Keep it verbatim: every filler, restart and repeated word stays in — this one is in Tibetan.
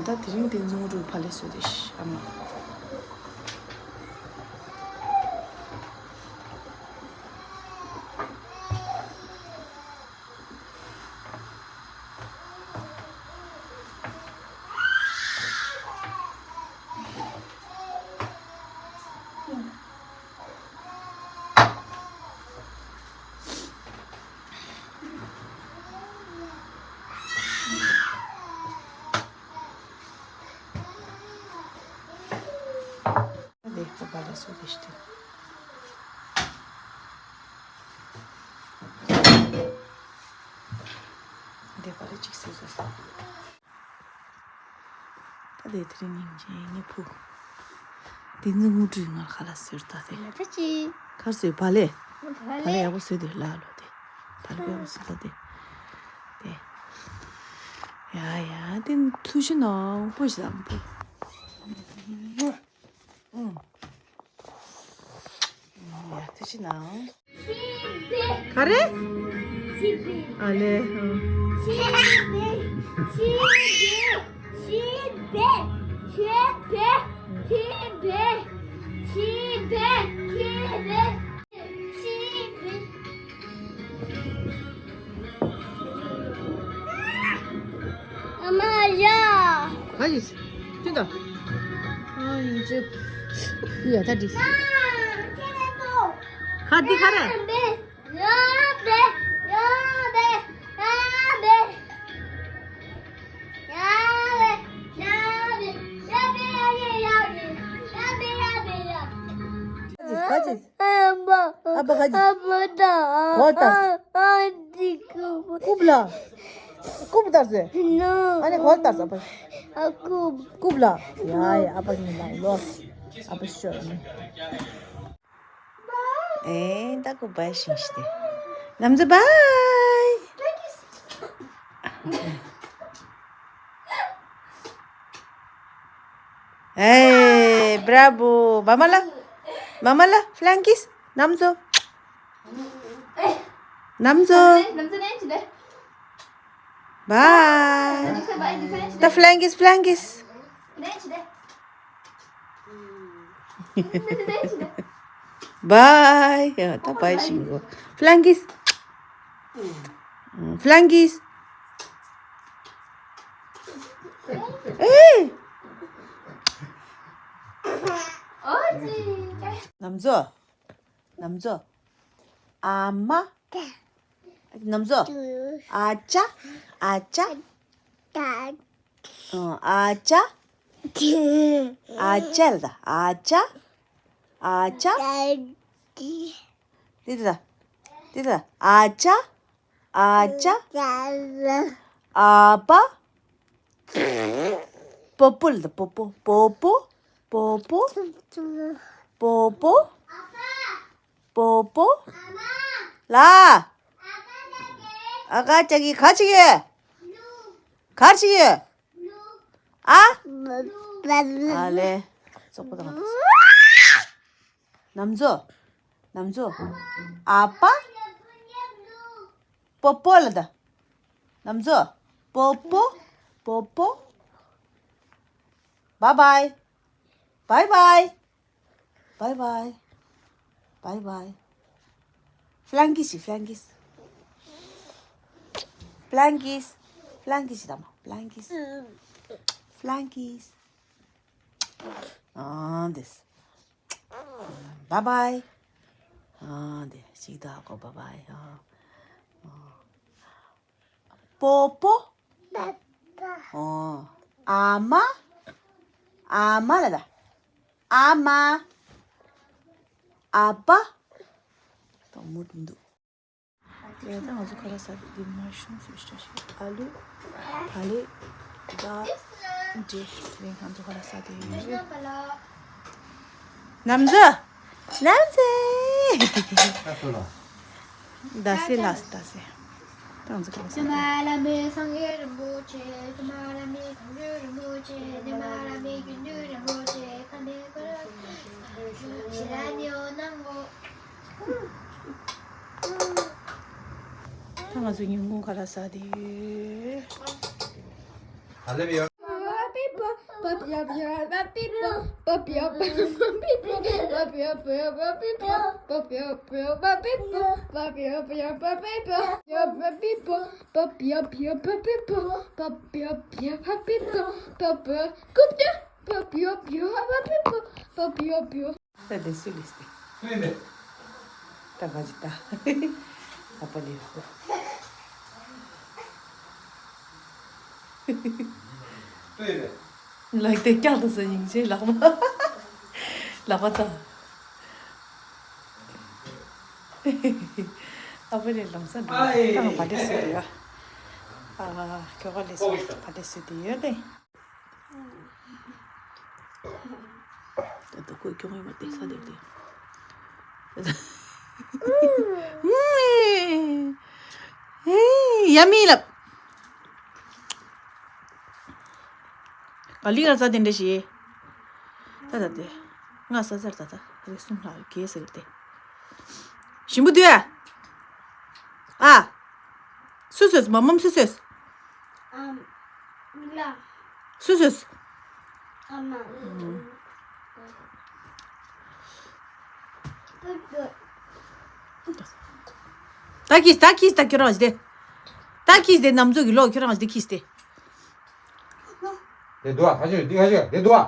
ད་དེ་རིང་དེ་ཚོ་ངོ་སྤྲོད་ཕ་ལས་བཟོས་ཏེ་ཤི་ཨ་མ། ལེགས་པོ་བ་ལ་སོགས་ཏེ་ཤི་ཏེ། འདི་བ་ལ་ཅིག་སེ་བཟོ་ས། ད་དེ་དེ་རིང་ཉིན་གྱི་ངའི་བུ། དེ་ནི་དངུལ་ཁྲུས་ངར་ཁ་ལ་ཟེར་ད་དེ། ལ་ད་ཅི། ཁར་ཟེར་བ་ལེ། བ་བ་ལེ་ལེ། ཡག་པོ་ཟེར་དེ་ལ་ལོ་དེ། བ་ལེ་ཡག་པོ་ཟེར་ད་དེ། དེ། ཡ་ཡ་དེ་ཐུགས་རྗེ་གནང་པོ་ཞིག་དང་པོ། ཡ་ཐུགས་རྗེ་གནང་། ག་རེ། ཨ་ལེ། ཨ་མ་ཡ། ག་ཡིས། ཅི་ད། ཨ་ཡིན་ཅི། ཡ་ད་འགྲིག་ཁ་འདི་ཁ་རེད། ག་ཅི། ཨ་པ་ག་ཅི། ཨ་པ་ད། གོ་ད། ཨ་ཨ་འདི་ཀུ། ཀུབ་ལ། ཀུབ་ད་ཟེ། ནོ། ཨ་ནི་གོ་ད་ཟེ་པ། ཨ་ཀུབ། ཀུབ་ལ། ཡ་ཡ་ཨ་པ་ཉི་མ་ལོ། ཨ་པ་ཤོར་ནི། ཨེ་ད་ཀུ་བའི་ཤིང་ཤི་ཏེ། ནམ་ཛ་བའི། ཨེ་བྲ་བོ། མ་མ་ལ། མ་མ་ལ་ཕླན་ཀིས། ནམ་ཛོ། ནམ་ཛོ། བའི། ད་ཕླན་ཀིས་ཕླན་ཀིས། བའི། ཡ་ད་བའི་ཤིང་གོ། ཕླན་ཀིས། ཕླན་ཀིས། ཨེ། ནམ་ཛོ། ནམ་ཛོ། ཨ་མ། ནམ་ཛོ། ཨ་ཅག་ཨ་ཅག་ཨ་ཅག་ཨ་ཅག་ལ་ད། ཨ་ཅག་ཨ་ཅག་དེ་ད། དེ་ད། ཨ་ཅག་ཨ་ཅག་ཨ་པ། པོ་པོ་ལ་ད། པོ་པོ། པོ་པོ། པོ་པོ། པོ་པོ། པོ་པོ། ལ། ཨ་ཀ་ཅག་གི་ག་ཅི་ཡོད། ག་ཅི་ཡོད། ཨ། ཨ་ལེ། ཙོག་པོ་དང་། ནམ་ཛོ། ནམ་ཛོ། ཨ་པ། པོ་པོ་ལ་ད། ནམ་ཛོ། པོ་པོ། པོ་པོ། བའི་བའི། བའི་བའི། བའི་བའི། བའི་བའི། ཕླན་ཀིས་ཤི། ཕླན་ཀིས། ཕླན་ཀིས། ཕླན་ཀིས་ཤི་ད་མ། ཕླན་ཀིས། ཕླན་ཀིས། ཨ་འདི། བའི་བའི། ཨ་འདི་ཞིག་ད་གོ། བའི་བའི། ཨ། པོ་པོ། ཨོ། ཨ་མ། ཨ་མ་ལ་ད། ཨ་མ། ཨ་པ། ད་མུ་མཐུད་འདུག་ཡ་ད་ང་ཚོ་ཁ་ལག་ཟ་དུས་འདི་མ་ཤོང་སུ་ཤ་ཤི་ཨ་ལུ། བ་ལེ། ད། འདྲེ། རེད། ང་ཚོ་ཁ་ལག་ཟ་དུས་ཡིན་རེད། ནམ་ཛོ། ནམ་ཛོ། ད་སེ་ལ་ད་སེ། ད་ང་ཚོ་ཁ་ལག་ཟ་དུས། ད་ང་ཚོ་ཉིན་གུང་ཁ་ལག་ཟ་དུས་ཡོད། ད་ལེབ་ཡོད། ད་དེ་སུ་ལས་ཏེ། ད་ག་ཅི་ད། ཨ་པ་ལས་ཧོ། ལག་དེ་ཀྱང་དུ་སུ་ཡིན་ཅེ་ལག་པ། ལག་པ་ད། ཨ་པ་ལས་ལམ་སང་དེ་ད་ང་བ་ལས་སུ་དེ་ཡ། ཨ་ཁྱོ་ག་ལས་སུ་བ་ལས་སུ་དེ་ཡོད་དེ། ད་ལྟ་ཁོས་སྐྱོང་ཡོད་པ་དེ་ས་དེར་དེ། ཡ་མི་ལབ། ག་ལི་གར་ས་དེ་འདྲ་ཞིག་ད་ད་དེ། ང་ས་ཚར་ད་ད་རེ་གསུམ་ལྷག་གེ་ཟེར་དེ། ཞིམ་པོ་དུས། ཨ། སུ་སོས་མ་མམ་སུ་སོས། ཨམ། ལ། སུ་སོས། ཨ་མ། ད་ཁིས་ད་ཁིས་ད་ཁྱོད་རང་ཞིག་དེ། ད་ཁིས་དེ་ནམ་ཚོད་ཀྱི་ལོག་ཁྱོད་རང་ཞིག་དེ་ཁིས་དེ། དེ་འདུག་ཨ་ཁ་ཤས་འདི་ཁ་ཤས་དེ་འདུག་ཨ།